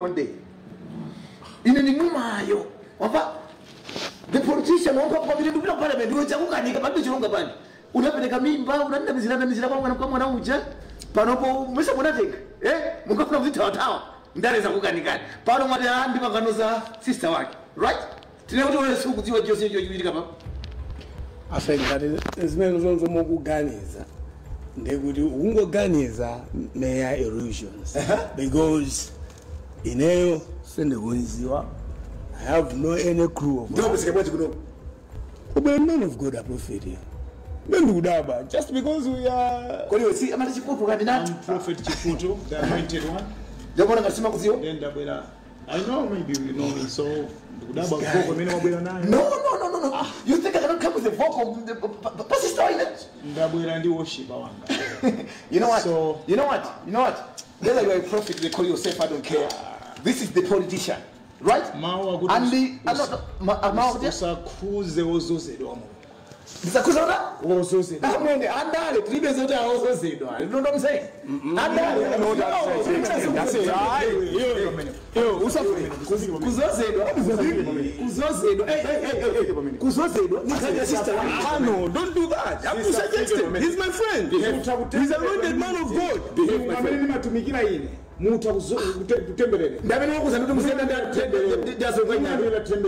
One day ine ni nyumayo wamva the politician wamva kwambiri ndikupita ku parliament iwe chakukanika palibe chilonga pani unapereka mimba unanamizira kwa mwana uja panopo mwese munatenga mukafuna kuzithawathawa ndale zakukanikani pano mwati ndipangano za sister wake, right? Tine kuti wewe sukudziwa chonse chochitika pa Ase ngati zimene zonse mukuganiza ndekuti ukungoganiza mere illusions, because ineyo sendikuziwa. I have no any clue of Ndinopeseka bwanji kuno? Ube man of God, a prophet here. Ndikudaba just because we are Kodi si amati chipupu kandi nati I'm Prophet Chifuto, the anointed one. Ndabona ngati simakudziwa. Then ndabwera. I know maybe you know me, so ndikudaba vocal imene wabwera nayo. No. You think I cannot come with a vocal pa sister ine? Ndabwera ndi worshiper wanga. You know what? So- You know what? You know what? Whether you are a prophet, they call yourself, I don't care. This is the politician, right? Mawu akuti And the mawu akuti usakhuze wozozedwa wa Mulungu. Ndisakhuza Wozozedwa. Amwene andale tilibe zoti awozozedwa. You know what I'm saying? Andale. Kuzozedwa. Kuzozedwa. Hey, hey, hey, hey. Kuzozedwa. Ni sister wake. Ah, no, don't do that. I'm to suggest him. He's my friend. He's an anointed man of God. Amene ndimatumikira ine mutha kutemberera. Ndamene wakuza ndi musenda ndazonganya.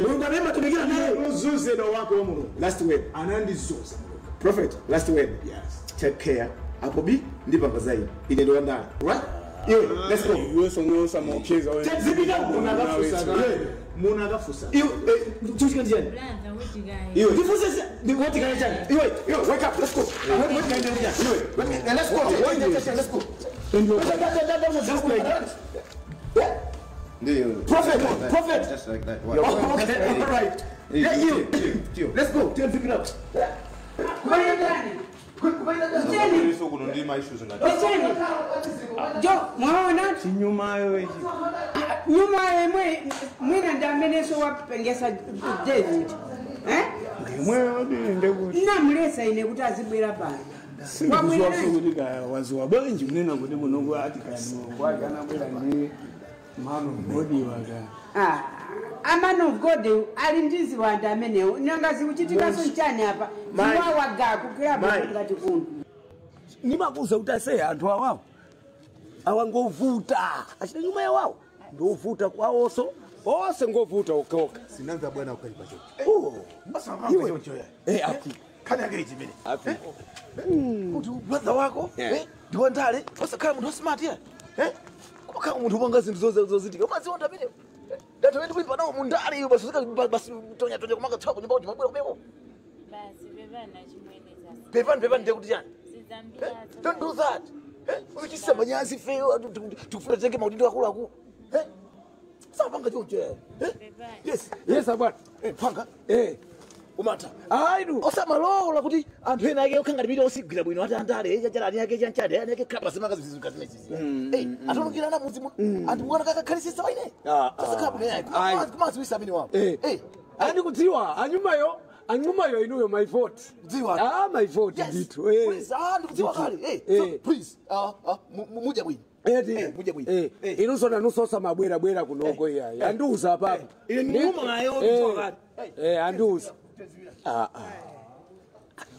Mulungu amene matumikira naye. Wozozedwa wake wa Mulungu. Last word. Anandizoza Mulungu. Prophet, last word. Yes. Take care. Apo bi ndipanga zaidi. Ine ndo ndale. Right? Iwe, let's go. Iwe sonyosa mokeza wewe. Tezipita Munakafusa. Munakafusa. Iwe, tuchika ndiyani? Brother, what you guys? Iwe, tifunse ndi what kana chani? Iwe, iwe, wake up, let's go. What kana ndiyani? Iwe, let's go. Let's go. Just like that. Prophet, prophet. Just like that. Oh, okay, all right. Yeah, you. Let's go. Tell pick it up. Jo, mwaona Chinyumayo ichi. Nyuma yemwe mwina ndi amenenso wapengesa David. Eh? Ndimwe wadi ndekuti. Namulesa ine kuti azibwera pano. Sindikuziwa kuti kaya waziwa bwanji kunena kuti kuno ati kaya Mulungu wake anabwera ndi man of God waka. Ah, a man of God ali ndi ziwanda amenewo. Nanga zikuchitikaso nchani apa? Ziwawa kukwera ngati kuno. Nimakuza kuti ase anthu awawo awangovuta achita nyuma yawawo ndovuta kwawonso onse ngovuta okhaokha. Sinamva bwana ukalipa chocho. Oh, Basa mama chocho ya. eh api Kani yake ichimene. Api. Kuti brother wako, ndiwo ndale, osakhala munthu smart ya. Eh? Kumakhala munthu upanga zinthu zozitika. Umaziona amene. Ndathu ndi kulipa nawo mundale iyo basi basi tonya tonya kumanga tsako nyumba kuti mabwera kumeko. Basi bevana chimwene zasi. Pepani pepani ndiye kuti chani? Sizambia. Don't do that. Uzichisa manyazi feyo tikufuna tenge maudindo akulu akulu. Eh? Sapanga chocho. Eh? Yes. Yes abwana. Eh, panga. Eh. Umata. Aidu. Osamalola kuti anthu ena ake okhanga ndipita osigwira bwino ati andale chachalani ake chanchade ani ake khapa simanga zizuka zimezizi. Eh, atolukira na mudzi anthu mwana kakakhalisisa waine. Sasa bwino yayi. Kumaziwisa amene wawo. Eh. Andikudziwa anyumayo anyumayo inuyo my vote. Kudziwa. Ah, my vote ndithu. Eh. Please, ah ndikudziwa kale. Eh, so please. Ah, mudya bwino. Eti. Mudya bwino. Eh. Inunso nanusosa mabwera bwera kunoko iyayi. Andiuza papa. Ine nyumayo ndikudziwa kale. Eh, andiuza. Ah ah.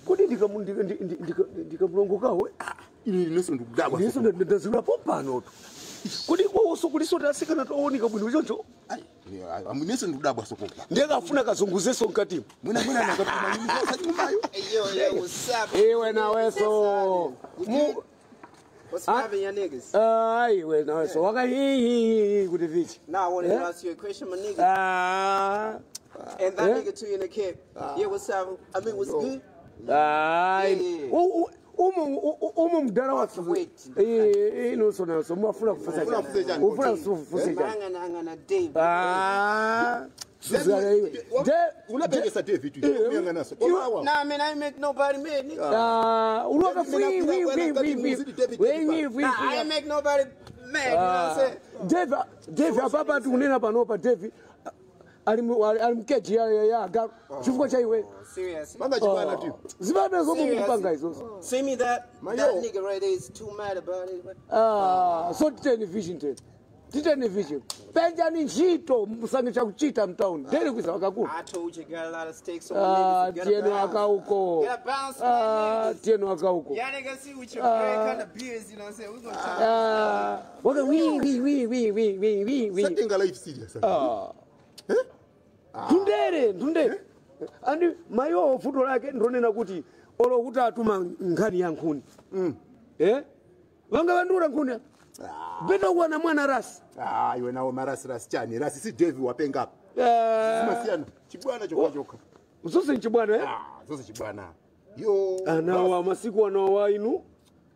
Kuti ndikamulongokawe. Ine inenso ndikudabwa. Inenso ndazula pompano tu. Kuti kwawonso kuliso tasikana tooneka bwino choncho. Inenso ndikudabwa sokopa. Ndekafuna kazunguzeso mkatimu. Mwina mwina nakatuma nyumayo. Yo, what's up? Iwe naweso. What's poppin', y'all niggas? Ayi we naweso. Waka hi kuti vichi. Nah, I wanted to ask you a question, my nigga. Ah. And that nigga too in the camp. Yeah, what's up? I mean, what's good? Ayi. Umu mdala wa Wait. Eh, inunso naso mwafuna kufusa chani. Ufuna kufusa chani. Angana David. Ah. Suzana iwe. Unapengesa David uyanga naso. Nah, man, I ain't make nobody mad, nigga. Ah, uloka free we we we we. We we. Nah, I ain't make nobody mad, you know what I'm saying? Dave, Dave apapa tikunena panopa Dave ali mkeji ya agalu chifukwa cha iwe. Serious. Manga chibana tu. Zibana zomwe mukupanga izozo. See me that nigga right there is too mad about it. Ah, so 10 vision 10. Titeni vichi. Penjani ntchito musange chakuchita mtown. Deli kuisa wakakulu. I told you got a lot of stakes on Ah, my niggas. tieno akauko. Get a bounce, my Ah, niggas. tieno akauko. Y'all niggas see with your gray kind of beards, you know what I'm saying? We gonna talk. Ah, waka wi wi wi wi wi wi wi wi. Satenga life serious. Ah. Ndundere, ndundere. Andi mayowo futo lake ndonena kuti olo kuti atuma nkhani ya nkhuni. Eh? Vanga vandura nkhuni. Beno kuwana mwana rasi. Ah, iwe nawo marasi rasi chani. Rasi si Devi wapenga apa. Ah, Simasiyana. Chibwana chokha chokha. Zonse nchibwana eh? Ah, zonse chibwana. Yo. Anawa masiku anawa inu.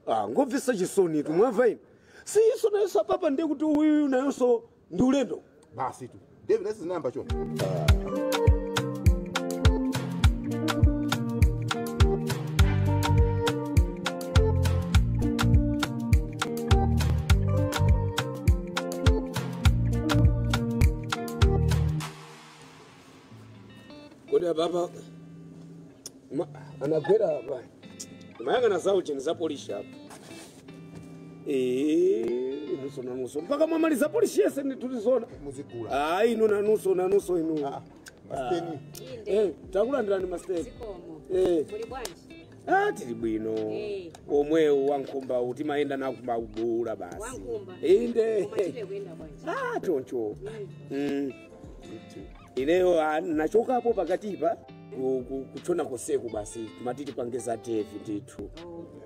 Ah, ngobvisa chisoni tu mwamva inu. Si iso nayonso apapa ndiye kuti uyu nayonso ndi ulendo. Basi tu. Devi nasi zinamba chona. Kodi apapa anagwera apa. Mayang'ana zawo cheni za polisi apa. Inuso nanuso mpaka mwamaliza polisi yese nditulizona. Muzigula. Ah, inu nanuso nanuso inu. Ah, masteni. Eh, takulandirani masteni. Zikomo. Eh. Muli bwanji? Ah, tili bwino. Eh. Omwewu wankhumba timayenda nakumabula basi. Wankhumba. Inde. Umachite kuyenda bwanji? Ah, choncho. Mm. Ineyo nachokapo pakatipa kuchona koseku basi timatiti pangeza Devi ndithu.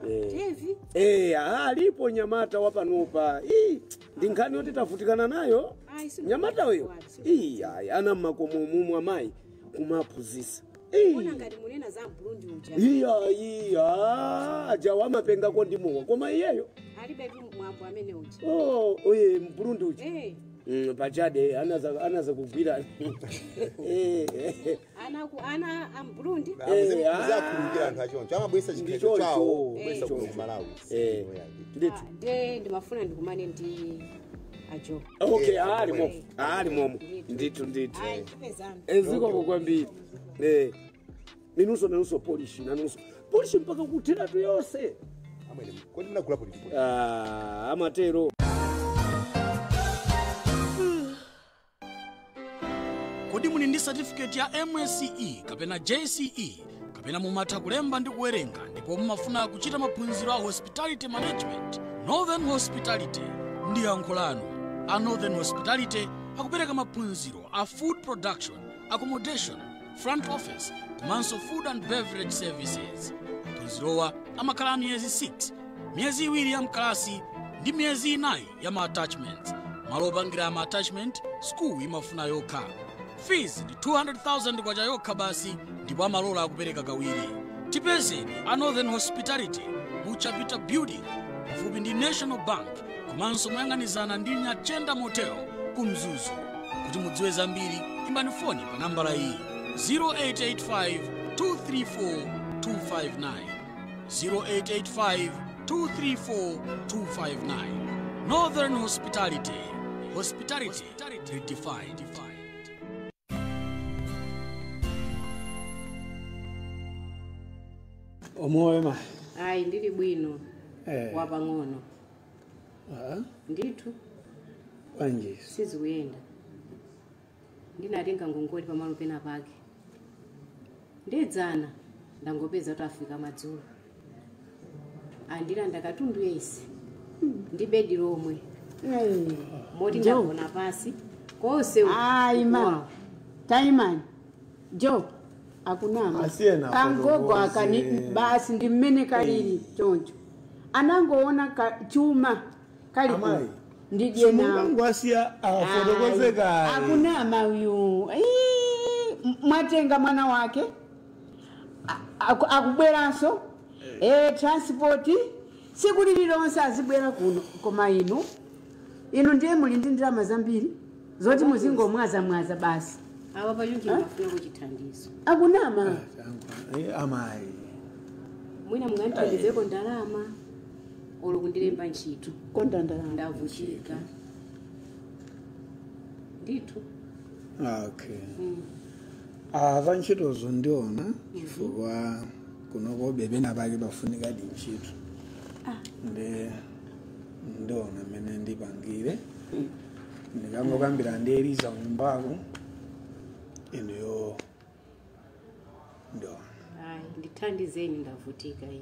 Eh. Devi? Eh, alipo nyamata wapanopa. Ii, ndi nkhani yoti tavutikana nayo. Ayi, si Nyamata uyo. si Ii, ayi, ana mmakomo mumwe amayi kumaphunzitsa. Ii. Ona ngati munena za Burundi uja. Iya, iya, ajawa amapengako ndi mowa koma iyeyo. Alibe tu mwambo amene uja. Oh, oye Mburundi uja. Eh, Pachade anaza kugwira. Eh, ana ku ana a Burundi. Muzakhululukira anthu achoncho. Amabwesa chikheto Ndichoncho. chawo. Kubwesa Ndichoncho. kuno ku Malawi. Eh. Ndithu. Ah, nde ndimafuna ndikumane ndi ajo. Okay, ali momo. Ali momo. Ndithu ndithu. Ayi, tipezana. Ezikomo kwambiri. Eh. Minuso nanuso polishi nanuso. Polishi mpaka kuthiratu yonse. Amwene, kodi munagula polisi? Ah, amatero. Kodi muli ndi certificate ya MSCE kapena JCE kapena mumatha kulemba ndi kuwerenga ndipo mumafuna kuchita maphunziro a hospitality management? Northern Hospitality ndi yankho lanu. A Northern Hospitality akupereka maphunziro a food production, accommodation, front office komanso food and beverage services. Maphunzirowa amakhala a miyezi 6, miyezi iwiri ya mkalasi ndi miyezi inayi ya ma attachments. Malo opangira ma attachment school imafuna yokha. Fees ndi 200,000 kwacha yokha basi ndipo amalola akupereka kawiri. Tipezeni a Northern Hospitality mu Chapita Building pafupi ndi National Bank komanso moyang'anizana ndi Nyachenda Motel ku Mzuzu. Kuti mudziwe zambiri imbani foni pa nambala iyi 0885 234 259, 0885 234 259. Northern Hospitality. Hospitality redefined. Omoyo ma. Ayi, ndili bwino. Eh. Wapang'ono. Ah, Ndithu bwanji. sizikuyenda. Ndinatenga ngongole pamalo pena pake. Ndedzana ndangopeza kuti afika madzulo. Andilanda katundu yense. Ndi bedi lomwe. Moti Jo. ndagona pasi. Konse Ayi ma. Taimani. Jo. Akunama. Asiyena Kangogo akani basi ndi mmene kalili choncho. Anangoona chuma kali Amayi. ndidye nawo. Simungangwasiya afotokozeka. Akunama uyu. Ii, mwatenga mwana wake akubweranso transport tsiku lililonse azibwera kuno koma inu inu ndiye muli ndi ndalama zambiri zoti muzingomwazamwaza basi. Awa pachunji ndimafuna kuchithandizo. Akunama. Amayi. Mwina mungandithandizeko ndalama olo kundilemba ntchito. Konda ndalama. Ndavutika. Ndithu. Okay. Ava ntchitozo ndiona chifukwa kunoko bebe nabake bafunika di ntchito. Ndi ndiona mmene ndipangire. Ndikangokambira ndi Eliza kunyumbako inuyo ndiona. Ayi, ndithandizeni, ndavutika ine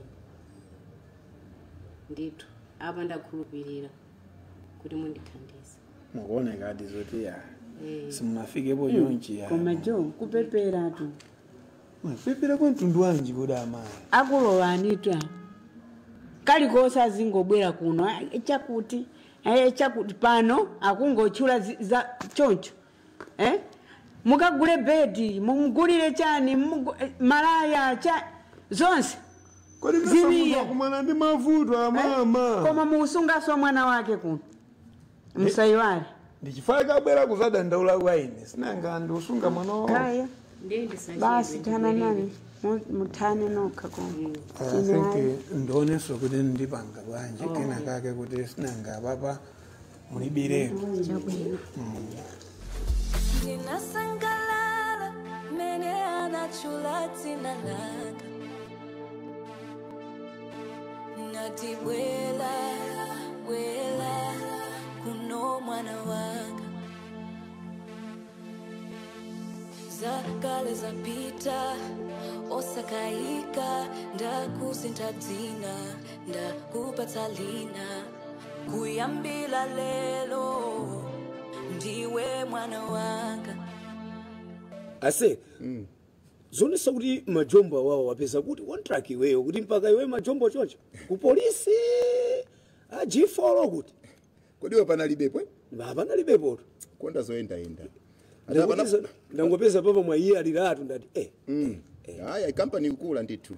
ndithu. Apa ndakhulupirira kuti mundithandize. Mukuonekadi zoti ya Eh. simunafikepo chonchi ya. Koma jo kupeperatu. Pepera kwa mtundu wanji kodi amayi? Akulowanitwa kalikonse azingobwera kuno, "Ah, chakuti chakuti pano akungotchula za choncho, eh? Mukagule bedi, mumugulire chani, malaya cha zonse." Kodi Ziwiya. kumana ndi mavuto amama? Koma muusungaso mwana wake kuno, musayiwale. Ndichifukwa kabwera kuzadandaula kwa ine, sinanga ndiusunga mwana wawo. Kaya. Ndiye ndisachedwe. Basi thana nani, muthane nokha koma. I think ndionenso kuti ndipanga bwanji kena kake kuti sinanga papa mulibireko. Chabwino. Ndinasangalala mene anachula dzina langa, nati bwela bwela kuno mwana wanga. Zakale zapita, osakaika, ndakusintha dzina, ndakupatsa lina. Kuyambila lelo ndiwe mwana wanga. Ase zonesa kuti majombo awawo wapeza kuti contract iweyo kuti mpaka iwe majombo choncho ku polisi a G4 kuti Kodi iwe panalibepo? Panalibepo. Konda zoyendayenda. Ndangopeza papa mwa iye aliratu ndati eh. Aya, ikampani ikula ndithu.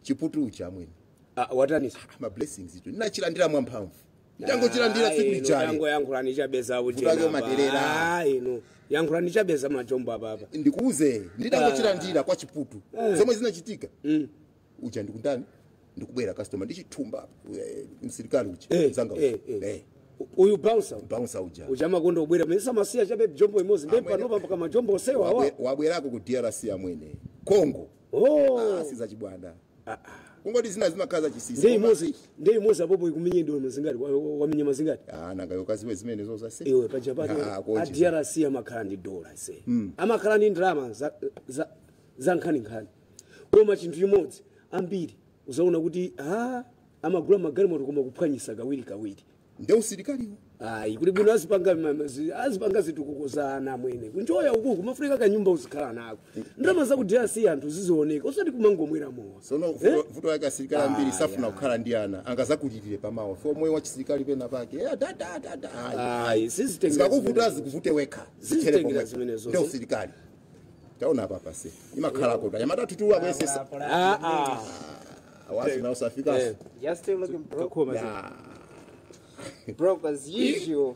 Chiputu chamwene. Ah, watanisa. Ma blessings itu. Ndinachilandira mwamphamvu. Ndangochilandira tsiku lijali. Yango yankhulani chabeza kuti Vuto lake umaderera. Ah, ino yankhulani chabeza majombo apapa. Ndikuuze, ndidangochilandira kwa chiputu. Zomwe zinachitika. Uja ndikundani? Ndikubwera customer ndichithumba msilikali uja. Mzanga uja. Uyu bouncer. Bouncer uja. Uja makondo obwera mesa masiya chabe jombo imozi ndiye panopa mpaka majombo osewa awa. Wabwerako ku DRC amwene. Congo. Oh. Ah, sizachibwana. Kungoti zina zimakhaza chisisi. Ndiye imozi, ndiye imozi apopo ikumenye ndiwe mazingati wamenye mazingati. Ah, nanga yokaziwe zimene zozase. Iwe pachapati Ah, a konje. DRC amakhala ndi dola se. Amakhala ndi ndalama za nkhaninkhani. Koma chinthu chimodzi ambiri uzaona kuti amagula magalimoto koma kuphwanyisa kawiri kawiri. Nde usilikaliwo. Ayi, kuli bwino azipanga azipanga zitukuko za ana amwene. Kunjoya ukuku mafurika kanyumba uzikhala nako. Ndalama za ku DRC anthu zizioneka usati kumangomwera mowa. Sono vuto yake asilikali ambiri safuna kukhala ndi ana angazakulirire pamawa fo moyo wa chisilikali pena pake. Da da da da. Ayi, sizitengera Zikakuvuta zimenezo. zikuvute wekha. Sizitengera zimenezo. Nde usilikali. Taona apa pase. Imakhala kota. Yamatatu tuwa kwesesa. Ah ah. Awazi na usafika. You're still looking broke. Broke as usual.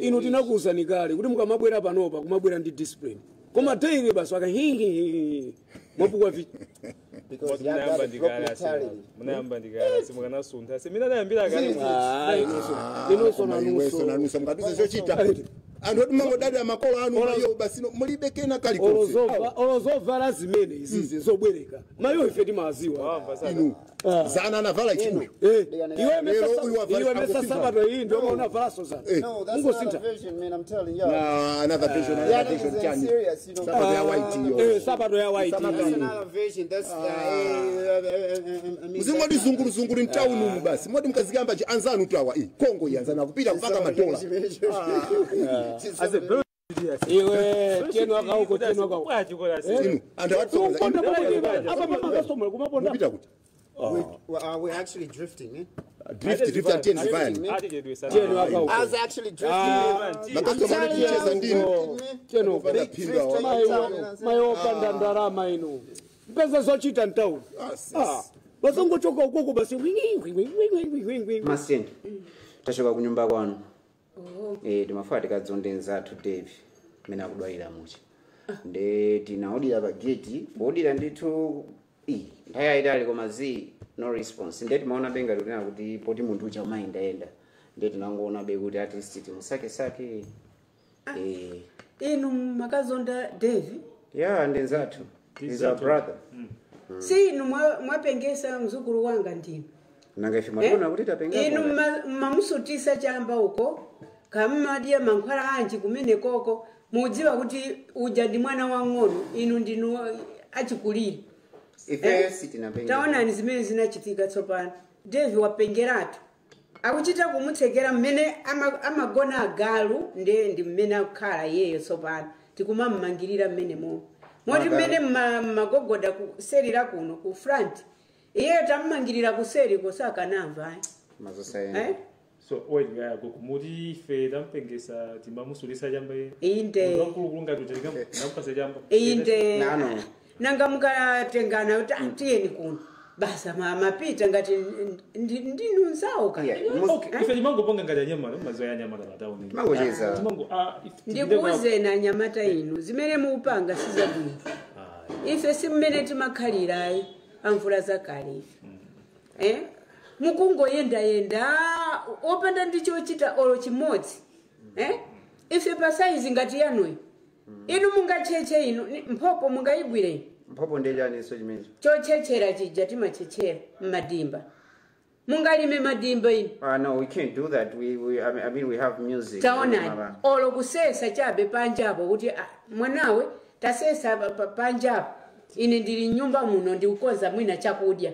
Inu tinakuwuzani kale kuti mukamabwera panopa kumabwera ndi discipline. Koma daily basi waka hihihi mwapukwa vi. Because you got a broke mentality. Munayamba ndikala simukanasuntha semina nayambira kale. Ah, inoso Iweso nanuso mukatuze zochita. Anthu ati mangodadira makolo anu mayo basi mulibe kena kalikonse. Olozovala zimene izizi zobwereka mayo ife timaziwa. Inu zana anavala ichiuyo. Iwe Lero uyu wavala iwe mesa akupimba. sabato iyi ndio unavala sozana. No, that's another version, man. I'm telling y'all. Na another version, Yeah, another version niggas ain't chani. serious, you know. Sabato ya white iyo. Sabato ya white. That's another version. That's I mean, Muzingoti zunguru zunguru mtown umu basi. Moti mukazikamba chi anzanu tu awa. Kongo iyi anzanu akupita mpaka madola. Iwe teno akauko teno akauko. Inu anthu awatsokoza. Ukonda pakuti apa pama customer kumaponda. Mupita kuti. We're actually drifting, eh? Drift drift and ten zivayani. Teno akauko. I was actually drifting. Makastomera ticheza ndinu. Teno Kupanda phindu awa. mayo opanda ndalama ino. Mpeza zochita mtown. Ah. Bazongochoka ukoko basi. Maseni, tachoka kunyumba kwanu. Timafuna tikadzonde nzathu Dave mene akudwalira mucha. Nde tinaodira pa gate, podira ndithu nthawi yayitali koma zi no response. Nde timaona benga tikunena kuti poti munthu uja umayendayenda. Nde tinangoona be kuti at least timusakesake. Inu makazonda Dave? Yeah, ndi nzathu. He's our brother. Si inu mwapengesa mzukulu wanga ndinu. Nanga ife mwationa kuti tapenga. Inu mamusutisa chamba uko Kammadya mankhwala anji kumene koko. Mudziwa kuti uja ndi mwana wang'ono, inu ndinu achikulire. Ife sitinapenge. Taonani zimene zinachitika tsopano. Devi wapengeratu. Akuchita kumutsekera mmene amagona agalu, ndiye ndi mmene akukhala iyeyo tsopano. Tikumamumangirira mmene mo. Moti mmene mmagogoda kuserira kuno ku front. Iyeyo tamumangirira kuseri kosakanamva. Mazosayenda. Eh? So wait, gogo muti ife tampengesa timamusulisa chamba iye. Inde. Mkulukulu ngati utalika nampasa chamba. Inde. Nano. Nanga mukatengana kuti tiyeni kuno. Basa mapita ngati ndinu nzawo ka. Okay, ife timangopanga ngati anyamata, mazoya anyamata pa town. Timangocheza. Timango Ndikuwuzeni anyamata inu zimene mukupanga sizabwino. Ife si mmene timakhalira ayi amvula zakale ife. Eh? Mukungoyendayenda opanda ndi chochita olo chimodzi. Eh? Ife pa saizi ngati yanuyo. Inu mungacheche inu mphopo mungayigwire. Mphopo ndechaniso chimenecho. Chochechera chija timachechera mmadimba. Mungalime madimba inu. No, we can't do that. I mean, we have music. Taonani olo kusesa chabe panjapo kuti mwanawe tasesa panjapo ine ndili nyumba muno ndikukonza mwina chakudya.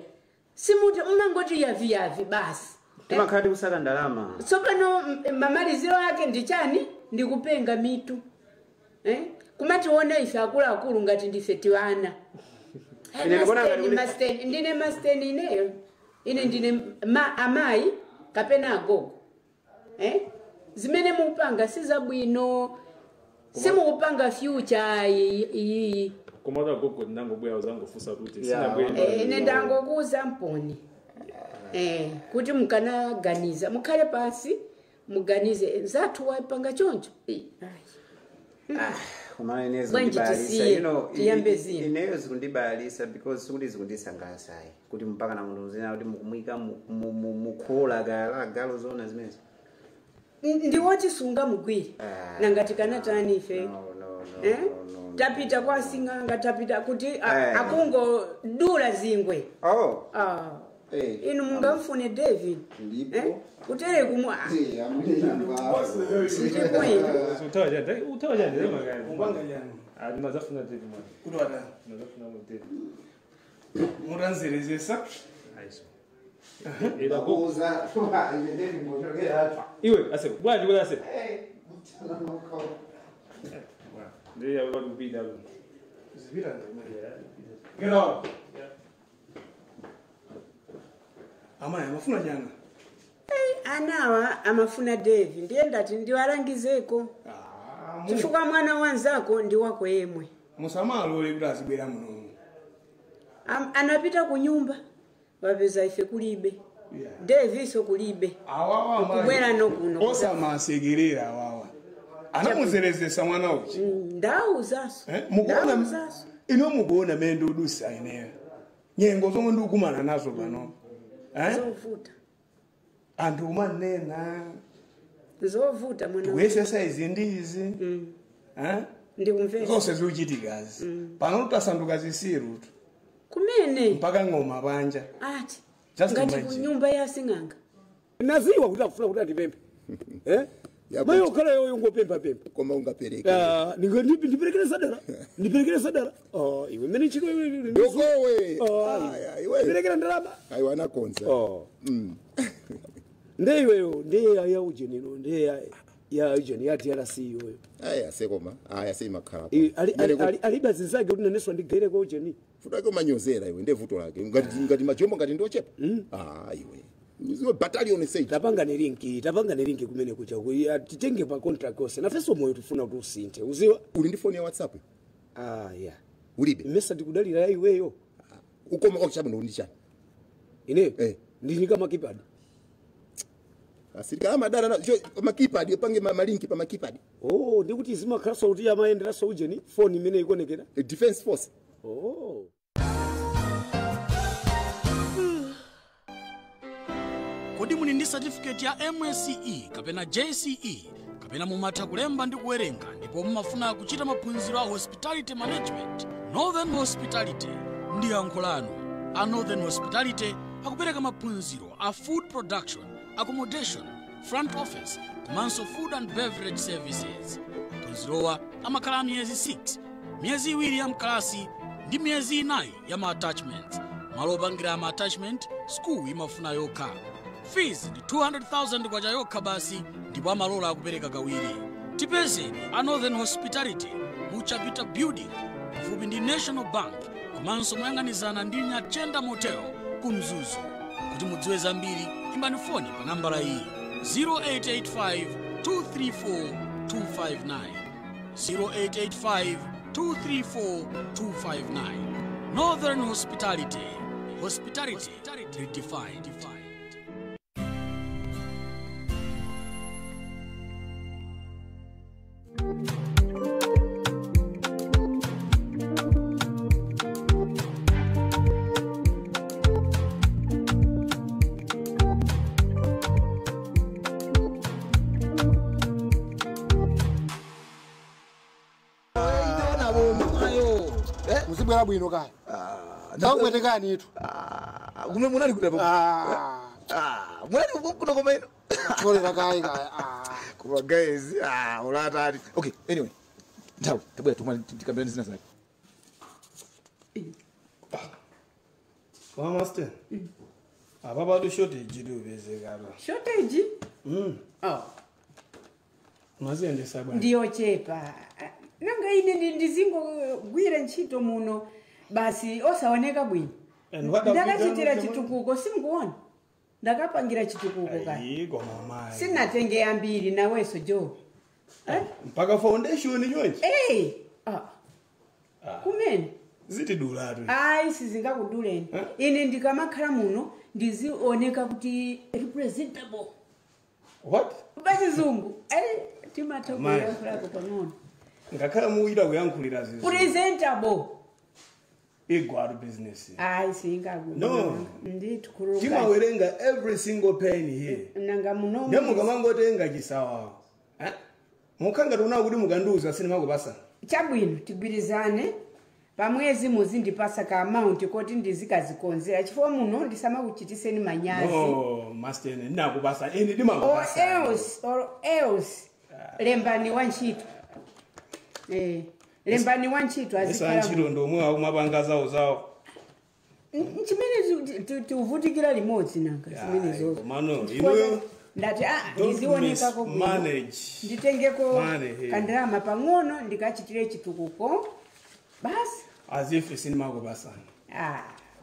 Simuti mmangoti yavi yavi basi. Timakhala tikusaka ndalama. Tsopano mamaliziro ake ndi chani? Ndikupenga mitu. Eh? Kumationa ife akuluakulu ngati ndife tiwana. Ine ndikuona ngati Masteni, ndine masteni ineyo. Ine ndine amayi kapena agogo. Eh? Zimene mukupanga sizabwino. Simukupanga future iyi. Komata gogo ndangobwera uzangofunsa kuti Yeah. sinabwera. Ine ndangokuza mponi. Kuti mukanaganiza mukhale pasi muganize zathu wapanga choncho. Kumana inezo Bwanji ndibalisa. tisiye, You know, tiyambe zina. ineyo zikundibalisa because sikuti zikundisangalatsayi. Kuti mpaka na munthu zina kuti mukumuyika mukhola kala galo zona zimenezo. Ndiwoti sungamugwire. Nangati kanatani ife. No, no, no. Eh? No, no. Tapita kwa sing'anga tapita kuti Eh. akungodula zingwe. Oh. Ah. Eh. Inu mungamfune David. Ndipo. Eh? Kutere kumwa. Utawa chani? Utawa chani makaya. Upanga chani? Ah, ndinazafuna David mwana. Kuti watani? Ndinazafuna David. Mutanzerezesa. Aiso. Iwe, ase, bwana ndikuza ase. Ndiye yawe kupita hapo. Zipita ndi. Get out. Amayi amafuna chani? Anawa amafuna David ndiye ndati ndiwalangizeko. Chifukwa mwana wanzako ndi wako yemwe. Musamalole kuti azibwera muno. Anapita ku nyumba wapeza ife kulibe. David so kulibe. Awawa amayi. Kubwera no kuno. Osamasekerera awawa. Anamuzerezesa mwana uchi. Ndauzaso. Mukuona Ndauzaso. ino mukuona mene ndikudusa ineyo. Nyengo zomwe ndikukumana nazo pano. Eh? Zovuta. Anthu umanena. Zovuta mwana. Tikuyesesa izi ndi izi. Eh? Ndikumvera. Zonse zikuchitikazi. Pano tasanduka zisiru. Kumene. Mpaka ng'oma panja. Ati. Just Ngati ku imagine. nyumba ya sing'anga. Naziwa kuti akufuna kuti andipemphe. Eh? Mayi okhala yoyo ngopempha pempha. Koma ungapereke. Ah, ndiperekere sadara. Ndiperekere sadara. Oh, iwe mene chiko iwe. Yokowe. Oh, Aya, iwe. Perekera ndalama. Ayiwa anakonza. Oh. Ndiye iweyo, ndiye ya ujeni ino, ndiye ya ujeni ya DRC iyoyo. Aya sekoma. Aya semakhala. Aliba zinzake kuti naneso ndigere kwa ujeni. Futa yake umanyozera iwe ndiye vuto lake. Ngati ngati majombo ngati ndochepa. Ah iwe. Iwe battalion sei. Tapanga ne linki, tapanga ne linki kumene kucha titenge pa contract yonse. Nafenso moyo tifuna kuti usinthe. Uziwa? Uli ndi phone ya WhatsApp? Ah yeah. Ulibe. Mmesa ndikudalira iweyo. Ukoma kwakuchabwino uli ndi chani? Ine? Eh. Ndili kama keypad. Asilikali amadala na makeypad pange malinki pa makeypad. Oh, ndikuti zimakhalanso kuti amayenderanso ujeni phone imene ikonekera. Defense force. Oh. Kodi muli ndi certificate ya MSCE kapena JCE kapena mumatha kulemba ndi kuwerenga ndipo mumafuna kuchita maphunziro a hospitality management? Northern Hospitality ndi yankho lanu. A Northern Hospitality akupereka maphunziro a food production, accommodation, front office, Komanso food and beverage services. Maphunzirowa amakhala miyezi 6, miyezi 2 ya mkalasi ndi miyezi 4 ya ma attachments. Malo opangira ama attachment school imafuna yokha. Fees ndi 200,000 kwacha yokha basi, ndipo amalola akupereka kawiri. Tipezeni a Northern Hospitality mu Chapita Building pafupi ndi National Bank, komanso moyang'anizana ndi Nyachenda Motel ku Mzuzu. Kuti mudziwe zambiri imbani foni pa nambala iyi 0885 234 259, 0885 234 259. Northern Hospitality, hospitality redefined. Muzibwera bwino kaya. Ndakwetekani itu. Kumwe munali kuti apo? Munali kuno komeno. Cholera kaya kaya. Kuma guys, ulatati. Okay, anyway. Nthawi, tabwera tumali tikambirane zina zake. Kwa master. Apa patu shortage liupezekalo. Shortage? Oh. Maziyendesa bwana. Ndiyochepa. Nanga ine ndizingogwira ntchito muno basi osaoneka bwino. Ndakachitira chitukuko simukuona. Ndakapangira chitukuko kaya. Sinatenge ambiri nawenso Jo. Mpaka foundation chonchi? Eh. Kumene? Zitidulatu. Ayi sizingakuduleni. Ine ndikamakhala muno ndizioneka kuti representable. What? Bachizungu. Timatha kuyankhulako pang'ono. Ngakhala muyita kuyankhulira zizo. Presentable. Igwaro business. Ayi singaku. No. Ndithu. Timawerenga every single penny here. Nanga muno. Ndemukamangotenga chisawawa. Mukhanga tuna kuti mukandiuza sinimakupasa. Chabwino tigwirizane. Pamwezi muzindipasa ka amount koti ndizikazikonzera chifukwa muno ndisamakuchitiseni manyazi. No, master, ndinakupasa ine ndimakupasa. Or else lembani wantchito. Lembani wantchito azikhala. Ntchito ndomwe akumapanga zawo zawo. Chimene tiuvutikira limodzi nanga zimene zozo. Mano, inuyo ndati ndizionekako nditengeko kandalama pang'ono ndikachitire chitukuko. Basi. As if sinimakupasana.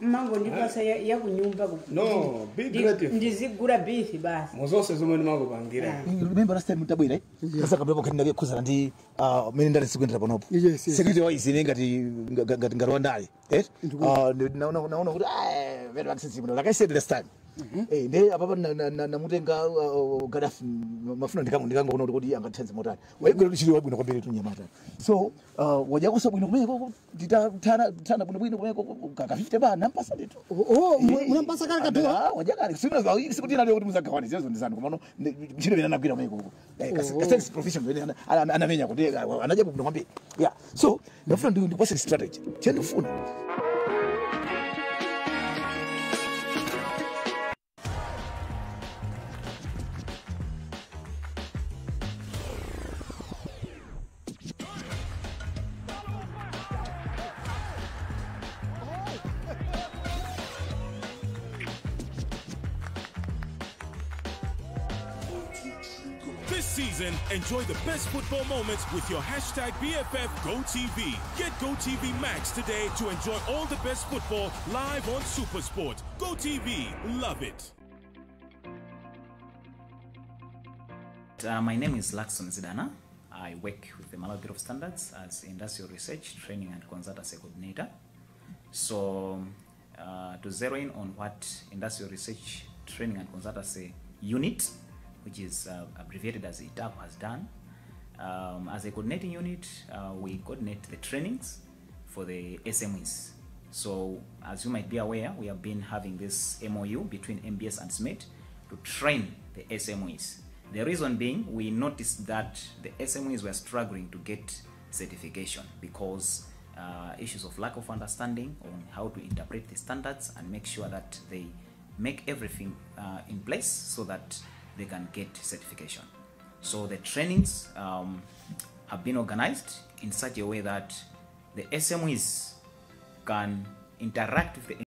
Mango ndipasa ya kunyumba. No, be grateful. Ndizigura beef basi. Muzonse zomwe ndimakupangira. Remember last time mutabwera eh? Sasa kabla kandi ndakuzana ndi mene ndali sikuendera panopo. Security wise ine ngati ngati ngarwandali. Eh? Naona kuti very accessible. Like I said last time. Nde apapa namutenga Gaddafi mafuna ndikangoona kuti angathenze motani. Waigwira chili wabwino kwambiri tunyamata. So wajakosa bwino kumene titana tana bwino bwino kumene kaka 50 ba nampasa ndito. Oh, munampasa kale kadola. Wajakale sina sikuti naliyo kuti muzagawane zezo ndizanu komano chilo bina nagwira kumene koko. Ka profession bene anamenya kuti anaja bwino kwambiri. Yeah. So ndafuna ndipase strategy. Chendifuna. This season, enjoy the best football moments with your hashtag BFF GoTV. Get GoTV Max today to enjoy all the best football live on SuperSport. GoTV, love it. My name is Lakson Zidana. I work with the Malawi Bureau of Standards as Industrial Research, Training and Consultancy Coordinator. So, to zero in on what Industrial Research, Training and Consultancy Unit, which is abbreviated as ITACO, has done. As a coordinating unit, we coordinate the trainings for the SMEs. So, as you might be aware, we have been having this MOU between MBS and SMET to train the SMEs. The reason being, we noticed that the SMEs were struggling to get certification because issues of lack of understanding on how to interpret the standards and make sure that they make everything in place so that they can get certification. So the trainings have been organized in such a way that the SMEs can interact with the